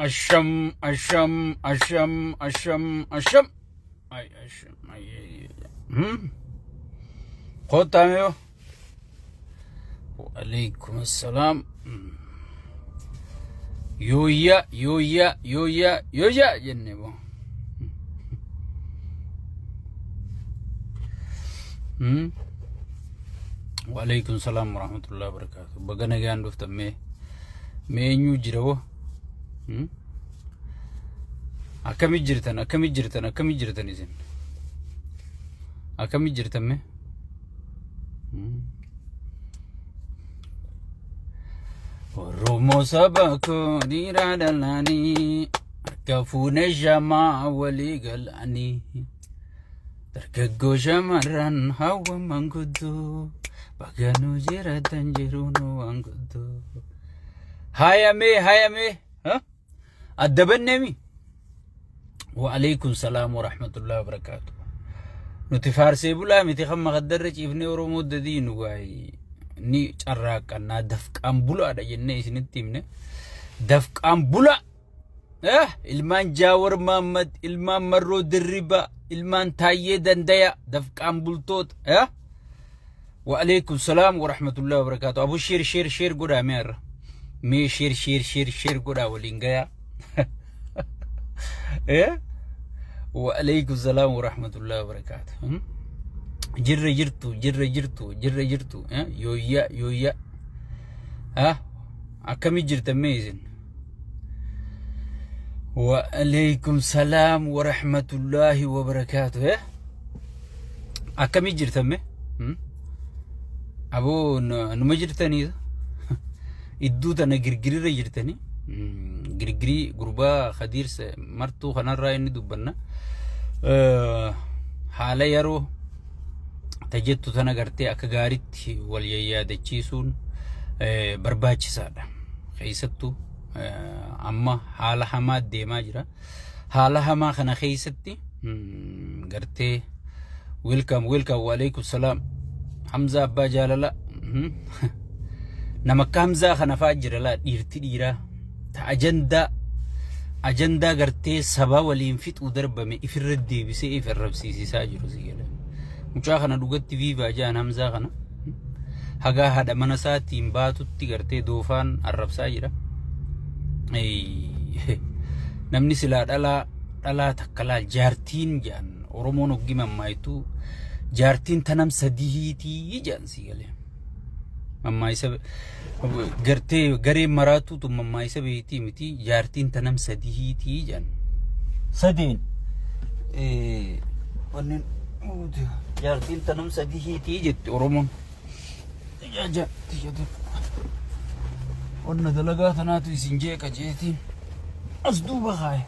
Asham, asham, asham, asham, asham. Ay, asham, ay, ay, ay. Kottaa mee. Waalaikum assalaam. Yooyya, yooyya, yooyya, yooyya jenne boo. Waalaikum salaam warahmatullahi wabarakatuh. Baga nagaan dhuftan mee. Mee eenyu jira boo? Akkami jirtan? Akkami jirtan? Akkami jirtan isin? Akkami jirtan mee? Oromoo saba koo dhiiraa dhalaanii harka fuune shamaa walii galanii dargaggoo shamarran hawwa manguddoo baga nu jiraatan jiru nu waan guddoo. Hayamee hayamee adda banneemi. Wa'alaikum salaam wa rahmatullahi wa barakaatu. Nuti faarsee bulaa miti kan makaddarra ciifnee Oromoo dadii nu waayee ni carraaqqannaa dafqaan bulaadha jennee isinitti himne. Dafqaan bulaa! Ilmaan Jaawar Maammad, ilmaan Marroo Dirribaa, ilmaan Taayyee Dandaya, dafqaan bultoota. Wa'alaikum salaam wa rahmatullahi wa barakaatu. Abu share share share godhaa mee irra. Mee share share share share godhaa waliin gayaa. Eh? Wa'alaikum salaam wa rahmatullahi wa barakaatu. Jirra jirtu, jirra jirtu, jirra jirtu. Eh? Yooyya, yooyya. Ah? Akkamii jirtan mee isin? Wa'alaikum salaam wa rahmatullahi wa barakaatu. Eh? Akkamii jirtan mee? Aboo numa jirtanii idduu tana girgirirra jirtanii girgirii gurbaa Khadiir martuu kanarraa inni dubbanna. Haala yeroo tajettu tana gartee akka gaaritti wal yayyaadachiisuun barbaachisaadha. Keessattuu amma haala hamaa deemaa jira. Haala hamaa kana keessatti gartee welcome welcome waalaikum salaam Hamzaa abbaa jaalala nama akka Hamzaa kana fa'aa jira laa dhiirti dhiiraa ta ajandaa ajandaa gartee sabaa waliin fixuu darbame ifirra deebisee if arrabsiisisaa jiru si jedha. Mucaa kana dhugatti viivaa jaan Hamzaa kana hagaa haadha mana isaatiin baatutti gartee doofaan arrabsaa jira. Namni silaa dhalaa dhalaa takka laal jaartiin jedhan Oromoon hoggi mammaayitu jaartiin tanam sadiitii jedhan si galee. Mammaayisa gartee gareen maraatuu tun mammaayisa beektii miti jaartiin tanam sadiitii jedhan. Sadeen wanneen jaartiin tanam sadiitii jetti Oromoon. Wanna dalagaa tanaatu isin jeeqa jeetiin as duuba kaaye.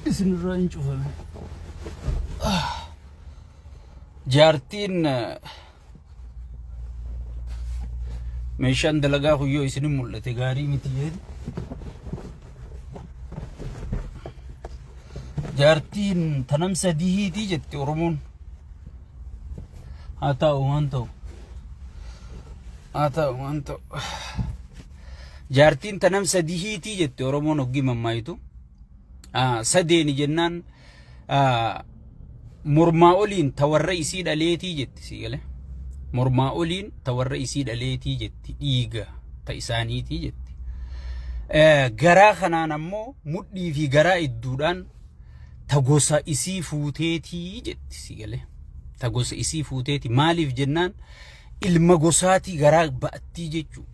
Isin irraa hin cufame. Jaartiin meeshaan dalagaa kun yoo isin mul'ate gaarii miti jedhu. Jaartiin tanam sadiitii jetti Oromoon. Haa ta'u waan ta'u. Haa ta'u waan ta'u. Jaartiin tanam sadiitii jetti Oromoon hoggii mammaayitu. Sadeeni jennaan mormaa oliin ta warra isii dhaleetii jetti sii galee. Mormaa oliin ta warra isii dhaleetii jetti dhiiga ta isaaniitii jetti. Garaa kanaan ammoo mudhii fi garaa idduudhaan ta gosa isii fuuteetii jetti sii galee. Ta gosa isii fuuteeti maaliif jennaan ilma gosaatii garaa ba'attii jechuu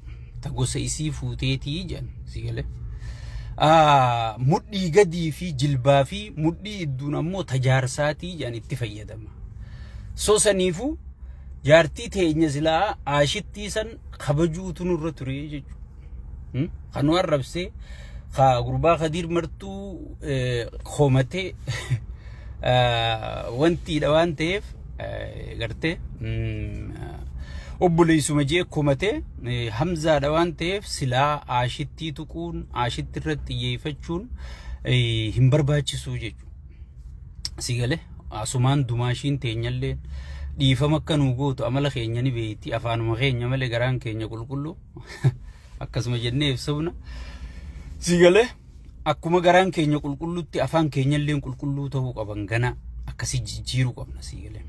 ta gosa isii fuuteetii jedhan si galee. Mudhii gadii fi jilbaa fi mudhii idduun ammoo ta jaarsaatii jedhan itti fayyadama. So saniifuu jaartii teenya silaa aashittii san kabajuutu nurra ture jechuudha. Kan nu arrabsee ka gurbaa Kadiir martuu komatee wantiidha waan ta'eef gartee obboleessuma jee komatee Hamzaadha waan ta'eef silaa aashittii tuquun aashitti irratti xiyyeeffachuun hin barbaachisuu jechuudha. Si galee asumaan dumaashiin teenyallee dhiifama akka nuu gootu amala keenya ni beekti afaanuma keenya malee garaan keenya qulqulluu. Akkasuma jennee ibsubna. Si galee, akkuma garaan keenya qulqulluutti afaan keenya illee qulqulluu ta'uu qaban, gana akkasii jijjiiruu qabna, si galee.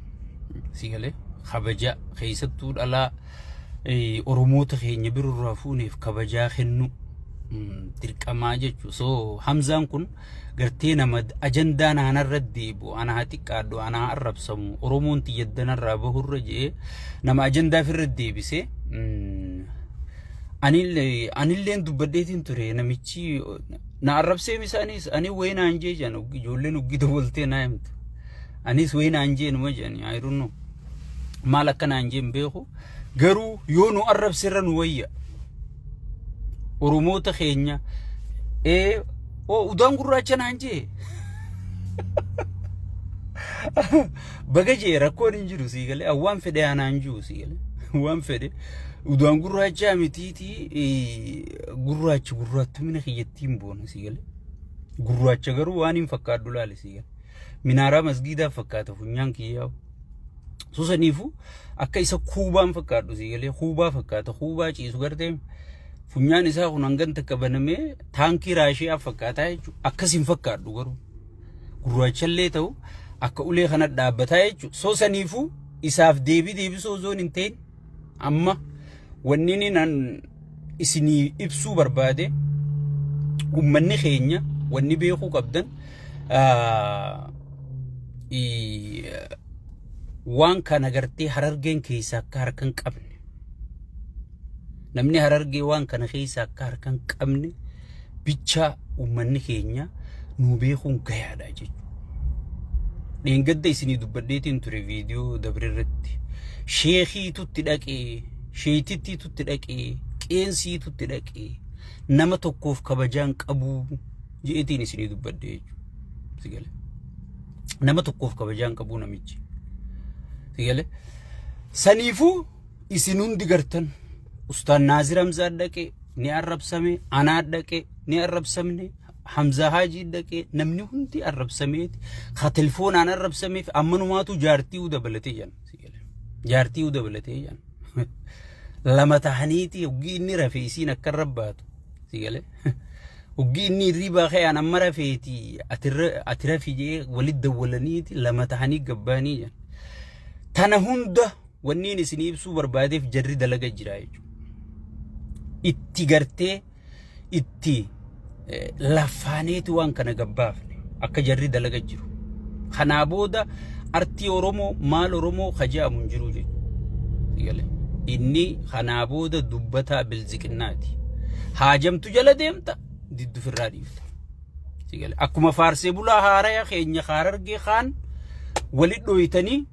Si galee, kabaja keessattuu dhalaa Oromoota keenya birurraa fuuneef kabajaa kennu dirqamaa jechuudha. So Hamzaan kun gartee nama ajandaa naanarra deebi'u, ana haa xiqqaadhu, ana haa arrabsamu, Oromoon xiyyadanarraa bahurra jedhee nama ajandaa ofirra deebisee. Anilleen dubbadheetiin ture, namichi na arrabsee isaanis ani wayii naan jee jedhan, ijoolleen uggii dabaltee naa himtu. Anis wayii naan jee numa jedhani, I don't know. Maal akka naan jee hin beeku, garuu yoo nu arrabsirra nu wayya. Oromoota keenya ee oo udaan gurraacha naan jee. Baga jee, rakkoon hin jiru, sii galee, waan fedhe anaan jiru, sii galee, waan fedhe udaan gurraachaa mitiitii gurraachi gurraattumina kiyyattiin boona, sii galee. Gurraacha garuu waan hin fakkaadhu laale, sii galee. Minaaraa masgiidaa fakkaata funyaan kiyyaa. Susaniifuu akka isa kuubaan fakkaadhu, sii galee, kuubaa fakkaata, kuubaa ciisu gartee, funyaan isaa kun hangan takka banamee taankii Raashiyaa fakkaataa jechuudha. Akkas hin fakkaadhu, garuu gurraachallee ta'u akka ulee kana dhaabbataa jechuudha. So saniifuu isaaf deebii deebisuu osoo hin ta'in, amma wanni inni nan isinii ibsuu barbaade, ummanni keenya wanni beekuu qabdan, waan kana gartee Harargeen keessa akka harka hin qabne, namni Harargee waan kana keessa akka harka hin qabne bichaa ummanni keenya nuu beekuun gayaadha jechuudha. Dheengadda isinii dubbadheetiin ture viidiyoo dabre irratti. Sheekiitutti dhaqee, sheetittiitutti dhaqee, qeensiitutti dhaqee, nama tokkoof kabajaan qabuu je'eetiin isinii dubbadhe jechuudha. Sigale. Nama tokkoof kabajaan qabuu namichi. Sigale. Saniifuu isin hundi gartan, Ustaan Naazir Hamzaa dhaqee ni arrabsame, anaa dhaqee ni arrabsamne, Hamzaa Haajii dhaqee namni hundi arrabsameeti, ka telefoonaan arrabsameef ammanumaatu jaartii dabalatee jiran. Jaartii dabalatee jiran. Lama tahaniiti hoggii inni rafe isiin akka rabbaatu. Sigale. Hoggii inni hirribaa ka'an amma rafeeti ati rafi jee walitti dawwalaniiti lama tahanii gabbaanii jiran. Tana hunda wanniin isinii ibsuu barbaadeef jarri dalaga jira jechuudha. Itti gartee itti lafaaneeti waan kana gabbaafne akka jarri dalaga jiru. Kanaa booda artii Oromoo maal Oromoo kaja'amu hin jiru jechuudha. Inni kanaa booda dubbataa bilziqinnaati. Haajamtu jala deemta, diddu firraa dhiifta. Akkuma faarsee bulaa haaraya keenya Harargee kaan walit dhoyitanii,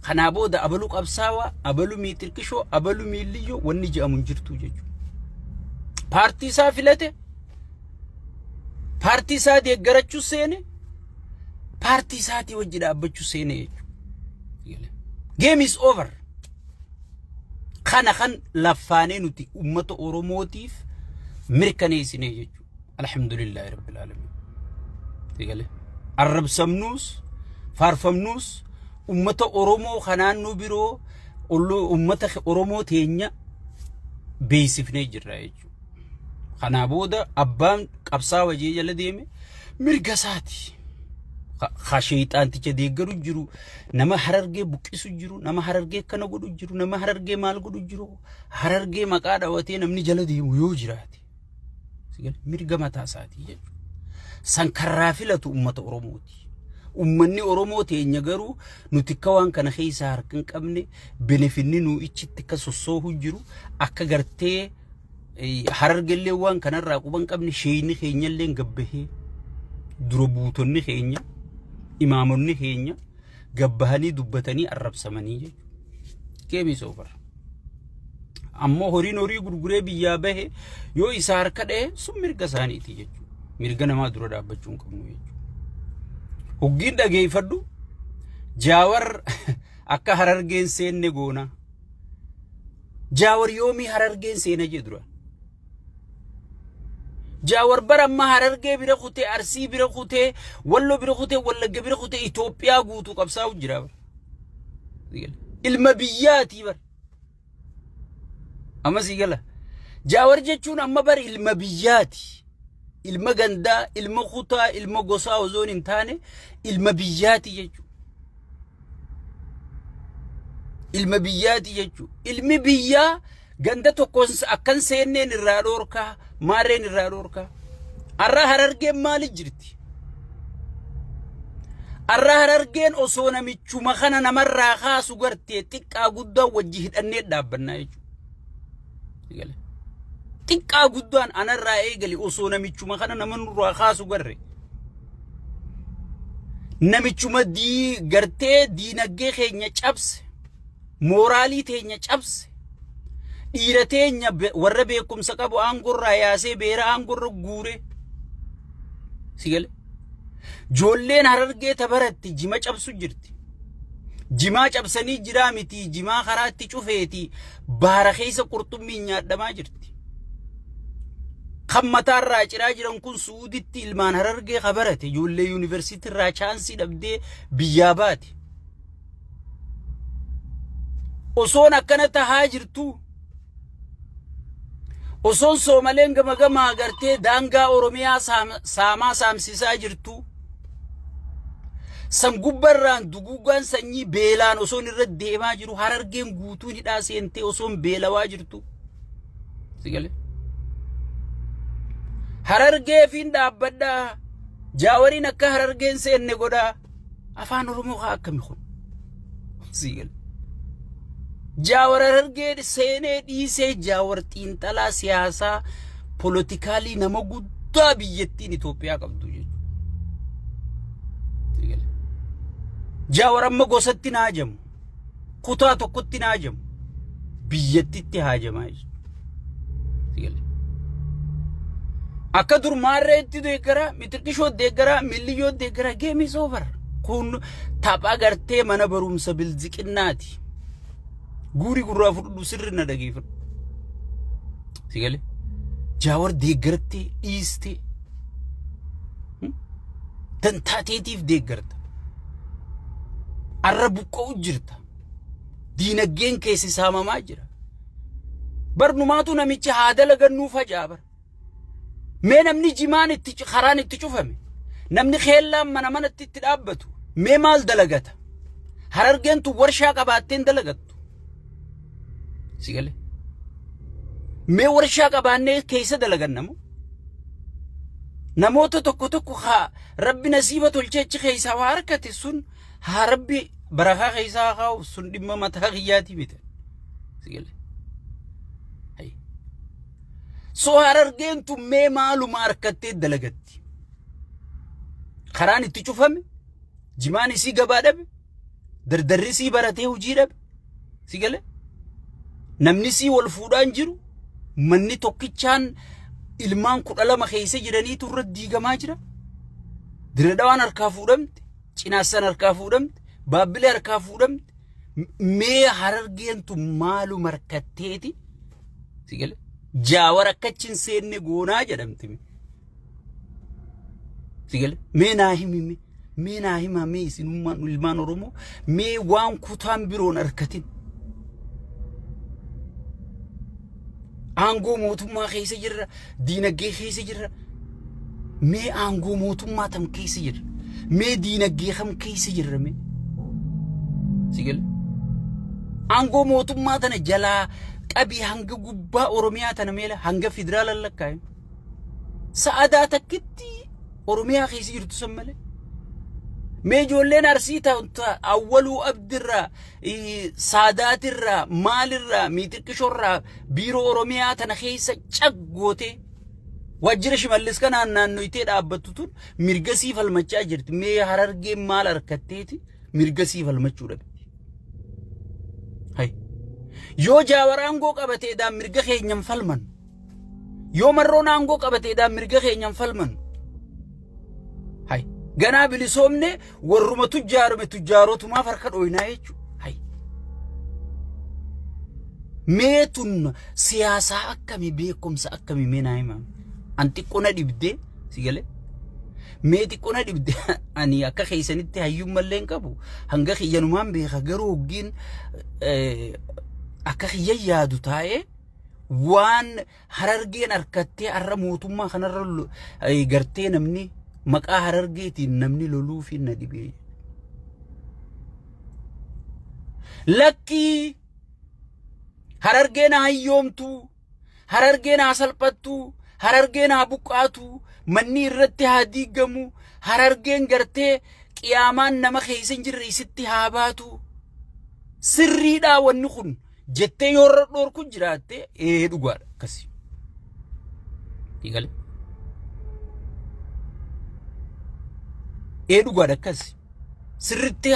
kanaa booda abalu qabsaawaa, abalu miixirqishoo, abalu miilliyyoo wanni je'amu hin jirtu jechuudha. Paartii isaa filate, paartii isaa deeggarachuu seene, paartii isaatii wajji dhaabbachuu seene jechuudha. Game is over. Kana kan laffaanee nuti uummata Oromootiif mirkaneessine jechuudha. Alhamdulillahi Rabbil Alamin. Eegale. Arrabsamnuus faarfamnuus uummata Oromoo kanaan nu biroo uummata Oromoo teenya beeksifnee jirra jechuudha. Kanaa booda abbaan qabsaa wajee jala deeme mirga isaati. Ka sheexaanticha deeggaru jiru, nama Harargee buqqisu jiru, nama Harargee akkana godhu jiru, nama Harargee maal godhu jiru, Harargee maqaa dhawatee namni jala deemu yoo jiraate mirga mataa isaatii jechuudha. San karraa filatu uummata Oromooti. Uummanni Oromoo teenya garuu nuti akka waan kana keessaa harka hin qabne, benefinni nuu ichitti akka sossoohu jiru, akka gartee Harargellee waan kanarraa quba hin qabne, sheeyni keenyallee gabbahee, dura buutonni keenya, imaamonni keenya gabbahanii dubbatanii arrabsamanii jechuudha. Game is over. Ammoo horiin horii gurguree biyyaa bahe yoo isa harka dha'e, sun mirga isaaniiti jechuudha. Mirga namaa dura dhaabbachuu hin qabnu jechuudha. Hoggiin dhageeffadhu, Jaawar akka Harargeen seenne goona. Jaawar yoomii Harargeen seena jee dura. Jaawar bara amma Harargee bira kutee, Arsii bira kutee, Walloo bira kutee, Wallagga bira kutee, Itoophiyaa guutuu qabsaa'u jira bara. Ilma biyyaatii bara. Amma sii gala. Jaawar jechuun amma bar ilma biyyaati. Ilma gandaa, ilma kutaa, ilma gosaa osoo hin taane ilma biyyaati jechuudha. Ilma biyyaati jechuudha. Ilmi biyyaa ganda tokko akkan seenneen irraa dhoorkaa, maarreen irraa dhoorkaa. Arraa Harargeen maali jirti? Arraa Harargeen osoo namichuma kana namarraa kaasu gartee xiqqaa guddaa wajji hidhannee dhaabbannaa jechuudha. Xiqqaa guddaan anarraa eegali osoo namichuma kana nama nurraa kaasu garre. Namichuma dii gartee diinagdee keenya cabse, mooraalii teenya cabse, dhiira teenya warra beekumsa qabu aangorraa yaasee beera aangorra guure. Si gale? Joolleen Harargee ta baratti jima cabsu jirti. Jimaa cabsanii jiraa miti, jimaa karaatti cufeeti baara keessa qurxummiin nyaadhamaa jirti. Kan mataarraa ciraa jiran kun Suuditti ilmaan Harargee ka barate ijoollee yuunivarsiitii irraa chaansii dhabdee biyyaa baate. Osoon akkana tahaa jirtuu, osoon Soomaleen gama gamaa gartee daangaa Oromiyaa saamaa saamsisaa jirtuu, san gubbarraan duguugaan sanyii beelaan osoon irra deemaa jiru, Harargeen guutuun hidhaa seentee osoon beelawaa jirtu. Si galee? Harargeefiin dhaabbadhaa. Jaawariin akka Harargeen seenne godhaa. Afaan Oromoo haa akkami kun? Si galee? Jaawar Harargee seenee dhiisee, Jaawar xiinxalaa siyaasaa politikaalii nama guddaa biyyattiin Itoophiyaa qabdu jechuudha. Si galee? Jaawar amma gosatti naa jamu. Kutaa tokkotti naa jamu. Biyyattitti haajamaa jechuudha. Si galee? Akka dur maarreetti deeggaraa, mixiqqishoo deeggaraa, milliyyoo deeggaraa, game is over. Kun tapha gartee mana barumsa bilziqinnaati. Guurii gurraa fudhadhu, sirri na dhageeffadhu. Si galee? Jaawar deeggartee dhiistee dantaateetiif deeggarta. Arra buqqa'u jirta. Diinagdeen keessi saamamaa jira. Barnumaatu namichi haa dalagannuu faca'a bara. Mee namni jimaan itti karaan itti cufame, namni keellaan mana manatti itti dhaabbatu, mee maal dalagata? Harargeen tun warshaa qabaatteen dalagattu. Si galee? Mee warshaa qabaannee keessa dalaganna moo? Namoota tokko tokko haa Rabbi nasiiba tolchee achi keessaa waa harkate, sun haa Rabbi barakaa keessaa haa kaa'u, sun dhimma mataa kiyyaatii miti. Si galee? Hayi. So Harargeen tun mee maaluma harkattee dalagatti? Karaan itti cufame, jimaan isii gabaa dhabe, dardarri isii baratee hojii dhabe. Si galee? Namni isii wal fuudhaan jiru, manni tokkichaan ilmaan 12 keessa jiraniitu irra diigamaa jira. Diredhawaan harkaa fuudhamte, Cinaassan harkaa fuudhamte, Baabbilee harkaa fuudhamte. Mee Harargeen tun maaluma harkatteeti? Si galee? Jaawar akkachi hin seenne goonaa jedhamti. Si galee? Mee naa himi mee. Mee naa himaa, mee isinummaan ilmaan Oromoo, mee waan kutaan biroon harkatin. Aangoo mootummaa keessa jirra, diinagdee keessa jirra. Mee aangoo mootummaa tam keessa jirra? Mee diinagdee kam keessa jirra mee? Si galee? Aangoo mootummaa tana jalaa qabii hanga gubbaa Oromiyaa tana meela hanga federaala lakkaa'e. Sa'adaa takkitti Oromiyaa keessa jirtu san malee. Mee ijoolleen Arsii ta Awwaluu Abdirraa, Saadaatirraa, maalirraa, Miixiqqishorraa biiroo Oromiyaa tana keessa caggootee waajjira Shimallis kanaan naannoytee dhaabbattu tun mirga sii falmachaa jirti. Mee Harargeen maal harkatteeti mirga sii falmachuu dhabdi? Hay. Yoo Jaawar aangoo qabateedhaan mirga keenyan falman. Yoo Marroon aangoo qabateedhaan mirga keenyan falman. Hay. Ganaa bilisoomne warruma tujjaarame tujjaarotumaaf harka dhooynaa jechuudha. Hay. Mee tun siyaasaa akkamii, beekumsa akkamii, mee naa himaa? An xiqqoo na dhibdee, si galee? Mee xiqqoo na dhibde, ani akka keessanitti hayyummallee hin qabu. Hanga kiyyanumaan beeka, garuu hoggiin akka kiyya yaadu taa'ee Waan Harargeen harkattee har'a mootummaa kanarra gartee namni maqaa Harargeetiin namni loluufi na dhibee. Lakkii, Harargeen haa hayyoomtuu, Harargeen haa salphattuu, Harargeen haa buqqaatuu, manni irratti haa diigamu, Harargeen gartee qiyaamaan nama keessa hin jirre isitti haa baatu. Sirriidhaa wanni kun jettee yoo irra dhoorku jiraatte, ee dhugaadha akkasi. Eegale. Ee dhugaadha akkasi. Sirritti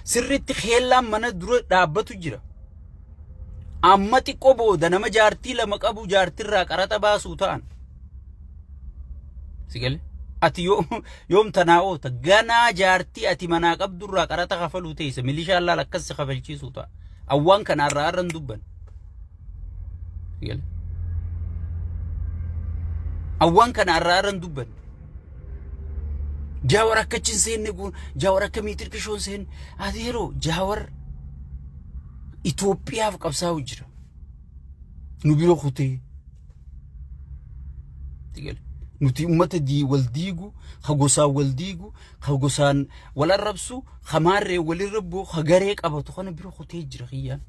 sirritti keellaan mana dura dhaabbatu jira. Amma xiqqoo booda nama jaartii lama qabu jaartirraa qaraxa baasuu ta'an. Si gale? Ati yoom tanaa oota? Ganaa jaartii ati manaa qabdurraa qaraxa kafaluu teessa. Milishaan laal akkas si kafalchiisuu ta'a. Awwaan kana irraa har'a hin dubban. Si gale? Awwaan kana irraa har'a hin dubban. Jaawar akka achi hin seenne kun, Jaawar akka miitir kishoo hin seenne. Ati yeroo Jaawar Itoophiyaaf qabsaa'u jira. Nu bira kutee. Nuti uummata wal diigu, ka gosaan wal diigu, ka gosaan wal arrabsu, ka maarree walirra bu'u, ka garee qabatu kana bira kutee jira kiyyaan.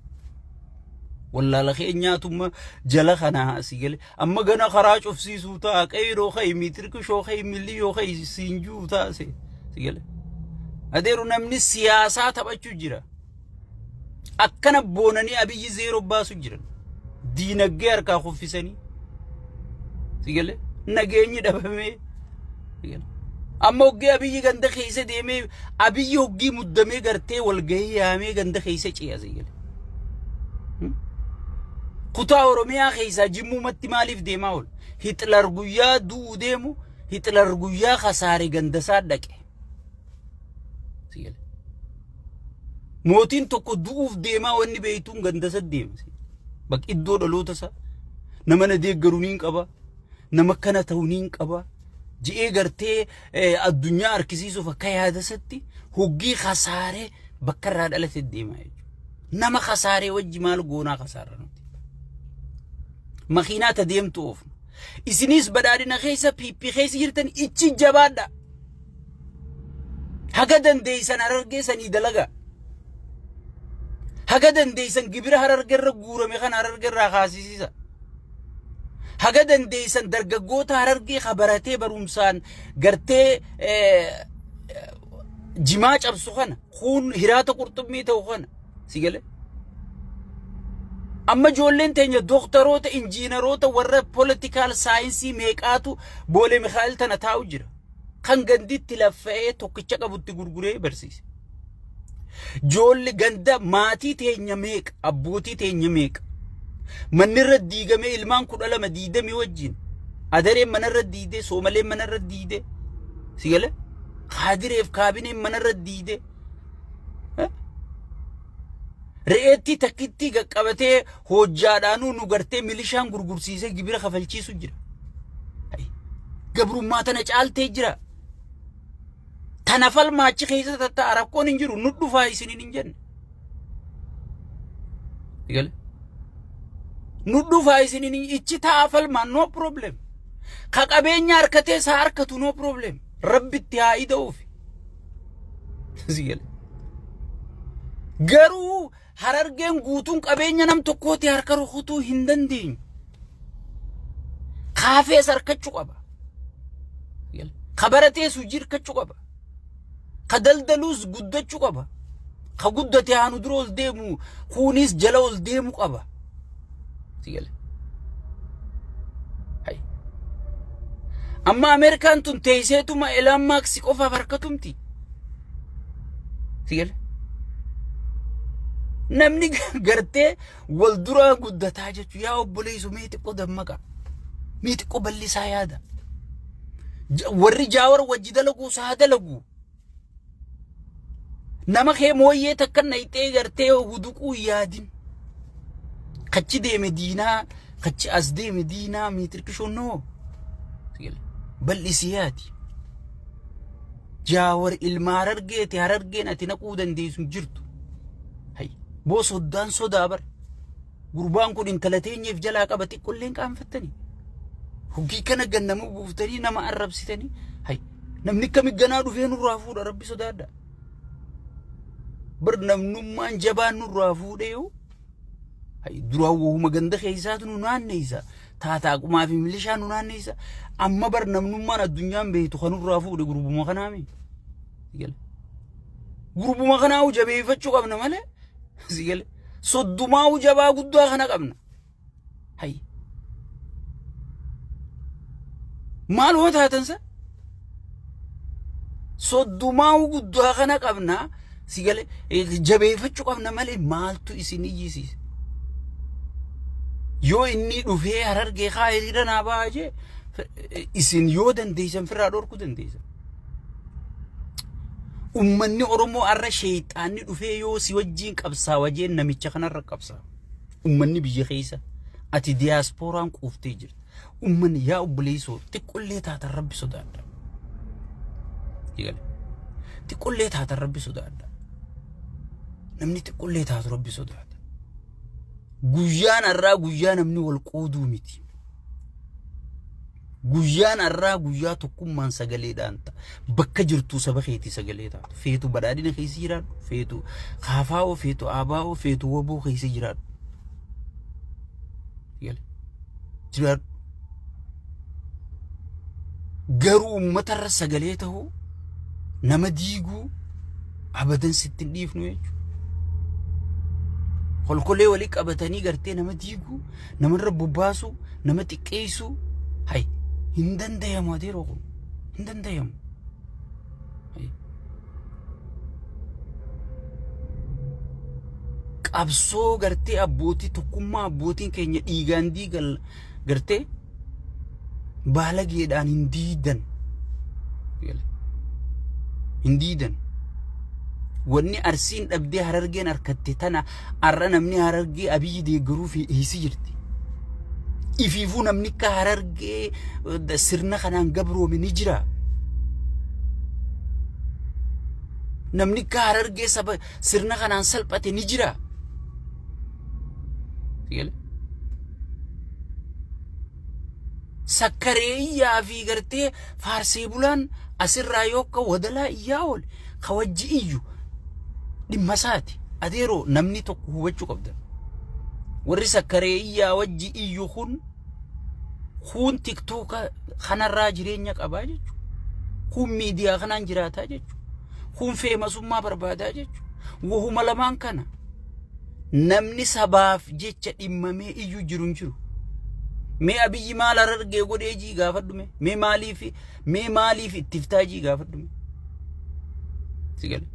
Wallaala keenyaatumma jala kana asii gale. Amma gana karaa cufsiisuu ta'a, qeyroo ka'i, miitirkishoo ka'i, milliyoo ka'i, siinjuu ta'a si gale. Adeeru namni siyaasaa taphachuu jira. Akkana boonanii Abiyyi zeeroo baasu jiran. Diinagdee harkaa kuffisanii. Si galee? Nageenyi dhabamee. Si galee? Amma hoggii Abiyyi ganda keessa deemee, Abiyyi hoggii muddamee gartee walgahii yaamee ganda keessa ce'a, si galee? Kutaa Oromiyaa keessaa Jimmuumatti maaliif deemaa oola? Hitler guyyaa du'uu deemu, Hitler guyyaa kasaare gandasaa dhaqe. Si galee? Mootiin tokko du'uuf deemaa wanni beektuun ganda isa deema. Bakka iddoo dhaloota isaa nama na deeggaru niin qaba. Nama akkana ta'u niin qaba. Ji'ee gartee addunyaa harkisiisuuf akka yaada isaatti hoggii kasaaree bakka irraa dhalate deema jechuudha. Nama kasaaree wajji maal goonaa kasaarra nuti? Makiinaa ta deemtu oofna. Isinis badhaadhina keessa PP keessa jirtan ichi jabaadha. Haga dandeessan Harargee sanii dalagaa. Haga dandeessan gibira Harargee irra guurame kana Harargee irraa kaasisiisa. Haga dandeessan dargaggoota Harargee ka baratee barumsaan gartee jimaa cabsu kana, kuun hiraata qurxummii ta'u kana, si galee. Amma ijoolleen teenya dooktaroota, injiinaroota, warra political science meeqaatu Boolee Mikaa'el tana taa'u jira. Kan ganditti laffa'ee tokkicha qabutti gurguree barsiise. Ijoolli ganda maatii teenya meeqa, abbootii teenya meeqa. Manni irra diigamee ilmaan 12 20 wajjin. Adareen manarra diidee, Soomaleen manarra diidee. Si galee? Kaadireef kaabineen manarra diidee. Re'eettii takkittii qaqqabatee hojjaadhaanuu nu gartee milishaan gurgursiisee gibira kafalchiisu jira. Gabrummaa tana caaltee jira. Tana falmaa achi keessa tatta'a, rakkoon hin jiru, nu dhufaa isiniin hin jenne. Nu dhufaa isiniin ichi ta'a falmaa, no problem. Ka qabeenya harkatee isaa harkatu, no problem. Rabbitti haa ida'uufi. Garuu Harargeen guutuun qabeenya nam tokkooti harka rukutuu hin dandeenyu. Kaafees harkachuu qaba. Ka baratees hojii harkachuu qaba. Ka daldaluus guddachuu qaba. Ka guddate haanu dura ol deemu, kuunis jala ol deemu qaba. Amma Ameerikaan tun teesseetuma Elon Musk qofaaf harkatumti. Sigale. Namni gartee wal duraa guddataa jechuun, yaa obboleessu, mee xiqqoo dammaqa. Mee xiqqoo bal'isaa yaada. Warri Jaawar wajji dalagu isaa dalagu. Nama kee mooyyee takka nayxee gartee huduquu hin yaadin. Kachi deeme diinaa, kachi as deeme diinaa, miitirkishoo noo. Bal'isii yaadi. Jaawar ilma Harargeeti, Harargeen ati naquu dandeessu hin jirtu. Hay, boo soddaan sodaa bar. Gurbaan kun intala teenyeef jalaa qaba xiqqolleen qaanfattanii. Hoggii kana gannama buuftanii nama arrabsitanii. Hay namni kami ganaa dhufee nurraa fuudha rabbi sodaadha. Bar namnummaan jabaan nurraa fuudhee yoo hay duraan wahuma ganda keessaatu nu naanneessa. Taataaqumaa fi milishaa nu naanneessa. Amma bar namnummaan addunyaan beektu kan nurraa fuudhe gurbuma kanaami. Gurbuma kanaa jabeeffachuu qabna malee. Sigale. Soddumaa jabaa guddaa kana qabna. Hay. Maal hoo taatan sa? Soddumaa guddaa kana qabna. Sigale jabeeffachuu qabna malee maaltu isin iyyisiisa? Yoo inni dhufee Harargee kaa hiriira naa bahaa jee isin yoo dandeessan firraa dhorkuu dandeessan. Ummanni Oromoo har'a sheeyxaanni dhufee yoo si wajjiin qabsaawa jeen namicha kanarra qabsaawa. Ummanni biyya keessa ati diyaaspooraan quuftee jirta. Ummanni yaa obboleessoo xiqqollee taatan rabbi sodaadha. Xiqqollee taatan rabbi sodaadha. Namni xiqqollee taatu rabbi sodaata. Guyyaan har'aa guyyaa namni wal qooduu miti. Guyyaan har'aa guyyaa tokkummaan sagaleedhaan ta'a. Bakka jirtuu saba keetii sagalee taatu. Feetu badhaadhina keessa jiraadhu. Feetu kaafaa'oo, feetu aabaa'oo, feetu waboo keessa jiraadhu. Jiraadhu. Garuu uummatarra sagalee ta'uu nama diiguu abadan sitti hin dhiifnu jechuudha. Kolkolee walii qabatanii gartee nama diiguu namarra bobbaasuu, nama xiqqeessuu, hay hin dandayamu adeeroo kun hin dandayamu. Qabsoo gartee abbootii tokkummaa abbootiin keenya dhiigaan diigan gartee baalageedhaan hin diidan. Hin diidan. Wanni Arsiin dhabdee Harargeen harkatte tana har'a namni Harargee Abiyyi deeggaruuf eessi jirti. Ifiifuu namni akka Harargee sirna kanaan gabroome ni jira. Namni akka Harargee saba sirna kanaan salphate ni jira. Sakkaree iyyaa fi gartee faarsee bulaan asirraa yoo akka wadalaa iyyaa oole ka wajji iyyu dhimma isaati. Adeeroo namni tokko hubachuu qabda. Warri sakkaree iyyaa wajji iyyu kun kuun tiktooka kanarraa jireenya qabaa jechuudha. Kuun miidiyaa kanaan jiraataa jechuudha. Kuun feemasummaa barbaadaa jechuudha. Wahuma lamaan kana namni sabaaf jecha dhimmamee iyyuu jiru hin jiru. Mee Abiyyi maal Harargee godhee jii gaafadhu mee. Mee maaliif mee maaliif itti iftaa jii gaafadhu mee. Si gale.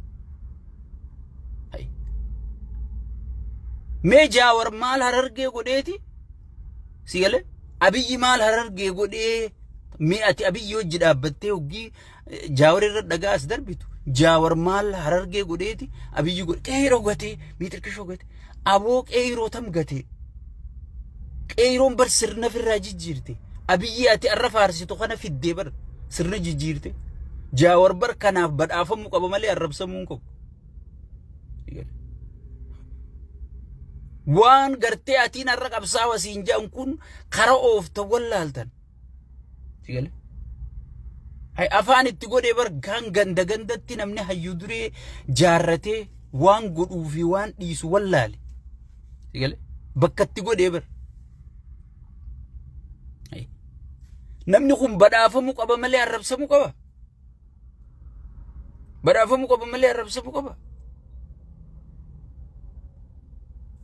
Hai. Mee Jaawar maal Harargee godheeti? Si gale. Abiyyi maal Harargee godhee mee ati Abiyyi hojii dhaabbattee hoggii Jaawar irra dhagaa as darbitu. Jaawar maal Harargee godheeti Abiyyi godhe qeeroo gatee miixirkishoo gatee aboo qeeroo tam gatee qeeroon bar sirna firraa jijjiirte Abiyyi ati arra faarsitu kana fiddee bar sirna jijjiirte Jaawar bar kanaaf badhaafamuu qaba malee arrabsamuu hin qabu. Waan gartee atiin har'a qabsaawa siin jedhan kun kara oofta wallaaltan. Si galee? Hay afaan itti godhee bar kan ganda gandatti namni hayyuu duree jaarratee waan godhuu fi waan dhiisu wallaale. Si galee? Bakka itti godhee bar. Hay. Namni kun badhaafamuu qaba malee arrabsamuu qaba. Badhaafamuu qaba malee arrabsamuu qaba.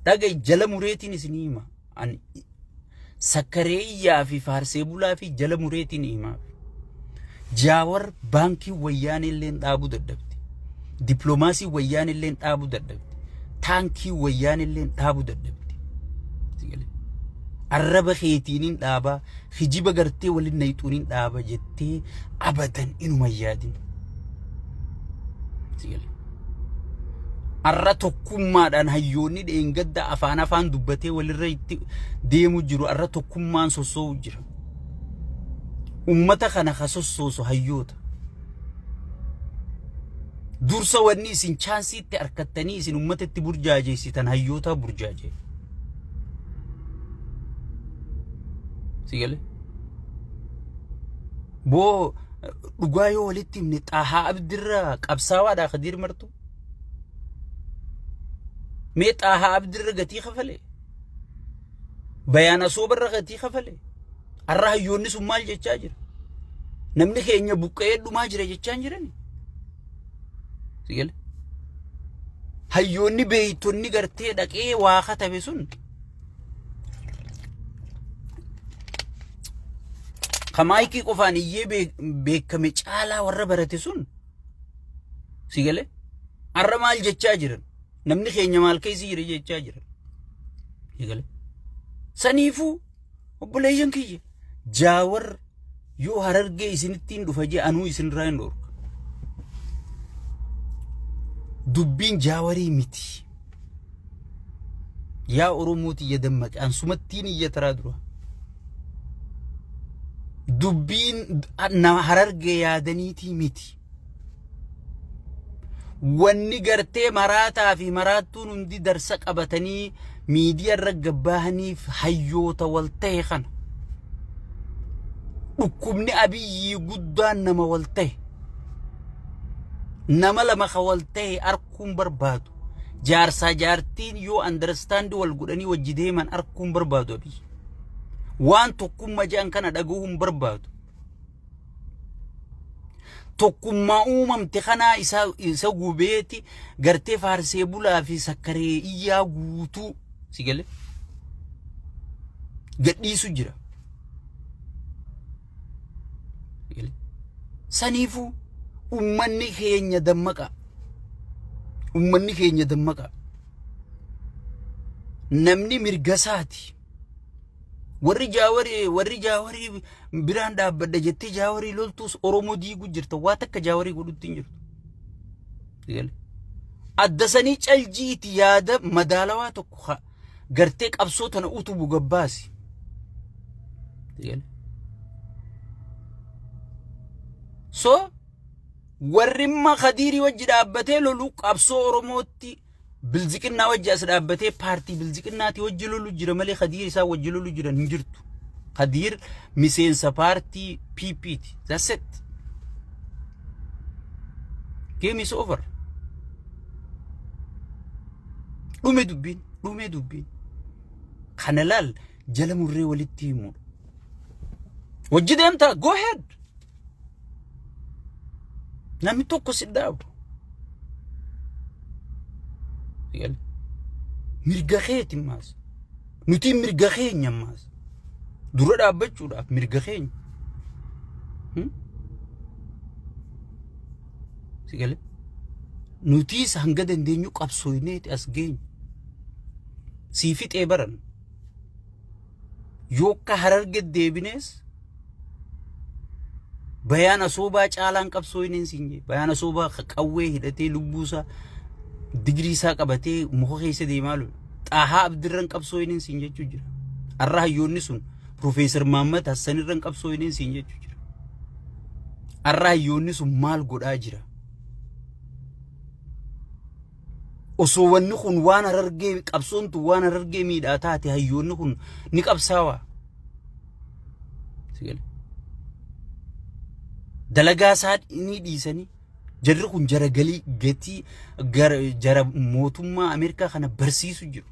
Dhaga'i jala mureetiin isinii hima. Ani sakkaree iyyaa fi faarsee bulaa fi jala mureetiin himaaf. Jaawar baankii wayyaanee illee dhaabuu dadhabde. Dippiloomaasii wayyaanee illee dhaabuu dadhabde. Taankii wayyaanee illee dhaabuu dadhabde. Arraba keetiin dhaabaa, hijiba gartee waliin nayxuun dhaaba jettee abadan inuma hin yaadin. Arra tokkummaadhaan hayyoonni dheengadda afaan afaan dubbatee walirra itti deemu jiru arra tokkummaan sossoo'u jira. Ummata kana ka sossoosu hayyoota. Dursa wanni isin chaansiitti arkattanii isin ummata itti burjaajeessitan hayyoota burjaajee. Si galee? Boo, dhugaa yoo walitti himne, Xaahaa Abdirraa qabsaawaadhaa Khadiir Martu. Mee Xaahaa Abdirra gatii kafalee? Bayaan Asoobarra gatii kafalee? Har'a hayyoonni sun maal jechaa jira? Namni keenya buqqa'ee dhumaa jira jechaa hin jirani. Si galee? Hayyoonni beeytonni gartee dhaqee waa katabe sun ka maayikii qofaan iyyee beekame caalaa warra barate sun, si galee, har'a maal jechaa jiran? Namni keenya maal keessa jira jechaa jiran? Si galee? Saniifuu obboleeyyan kiyya, Jaawar yoo Harargee isinittiin dhufa jee, anuu isinirraa hin dhorka. Dubbiin Jaawarii miti. Yaa Oromoo tiyya, dammaqe. Ansumattiin iyya taraa dura. Dubbiin na Harargee yaadaniitii miti. Wanni gartee maraataa fi maraattuun hundi darsa qabatanii miidiyaa irra gabbaahaniif hayyoota wal ta'e kana. Dhukkubni Abiyyii guddaan nama wal ta'e. Nama lama ka wal ta'e arkuun barbaadu. Jaarsaa jaartiin yoo understand wal godhanii wajji deeman arkuun barbaadu Abiyyi. Waan tokkummaa jedhan kana dhaga'uu hin barbaadu. Tokkummaa uumamte kanaa isa gubeeti gartee faarsee bulaa fi sakkaree iyyaa guutuu, si galee, gadhiisu jira. Saniifuu ummanni keenya dammaqa. Ummanni keenya dammaqa. Namni mirga isaati. Warri Jaawarii biraan dhaabbadha jettee Jaawarii loltuus Oromoo diiguu jirta. Waa takka Jaawarii godhutti hin jirtu. Adda sanii caljiiti yaada madaalawaa tokko gartee qabsoo tana utubu gabbaasi. So warri imma Khadiirii wajji dhaabbatee lolu qabsoo Oromootti bilziqinnaa wajji as dhaabbatee paartii bilziqinnaati wajji lolu jira malee Khadiir isaa wajji lolu jiran hin jirtu. Khadiir miseensa paartii PPti. That's it. Game is over. Dhume dubbiin, dhume dubbiin. Kana laal, jala murree walitti himuudha. Wajji deemtaa, go ahead. Namni tokko si dhaabu. Mirga keeti maas. Nuti mirga keenya maas. Dura dhaabbachuudhaaf mirga keenya. Si galee? Nutis hanga dandeenyu qabsooyneeti as geenye. Sii fixee baran. Yoo akka Hararge deebinees Bayaan Asoobaa caalaan qabsooyneen siin jee. Bayaan Asoobaa qawwee hidhatee, lubbuusaa, digirii isaa qabatee muka keessa deemaa lolu. Xaahaa Abdirran qabsooyneen siin jechuu jira. Har'a hayyoonni sun Profeesar Mahammad Hassanirran qabsooyneen siin jechuu jira. Har'a hayyoonni sun maal godhaa jira? Osoo wanni kun waan Harargee, qabsoon tun waan Harargee miidhaa taate, hayyoonni kun ni qabsaawaa. Dalagaa isaa ni dhiisanii jarri kun jara galii gatii jara mootummaa Ameerikaa kana barsiisu jiru.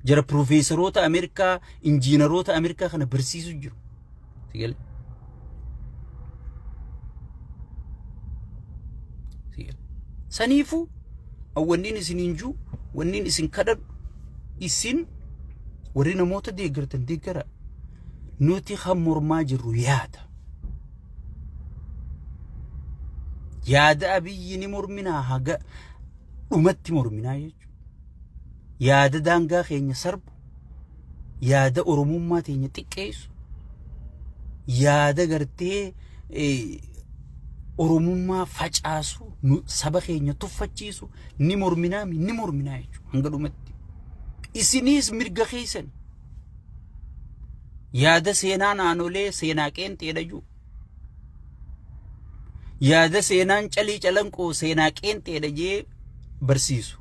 Jara piroofeesaroota Ameerikaa, injiinaroota Ameerikaa kana barsiisu jiru. Si galee? Si galee? Saniifuu wanniin isiniin jiru, wanniin isin kadhadhu, isin warri namoota deeggartan deeggara. Nuti kan mormaa jirru yaada. Yaada Abiyyi ni morminaa, haga dhumatti morminaa jechuudha. Yaada daangaa keenya sarbu, yaada Oromummaa teenya xiqqeessu, yaada gartee Oromummaa facaasu, saba keenya tuffachiisu ni morminaa, ni morminaa jechuudha hanga dhumatti. Isiniis mirga keessan. Yaada seenaa naannolee seenaa qeenxeedha jiru. Yaada seenaan Calii Calanqoo seenaa qeenxeedha jee barsiisu.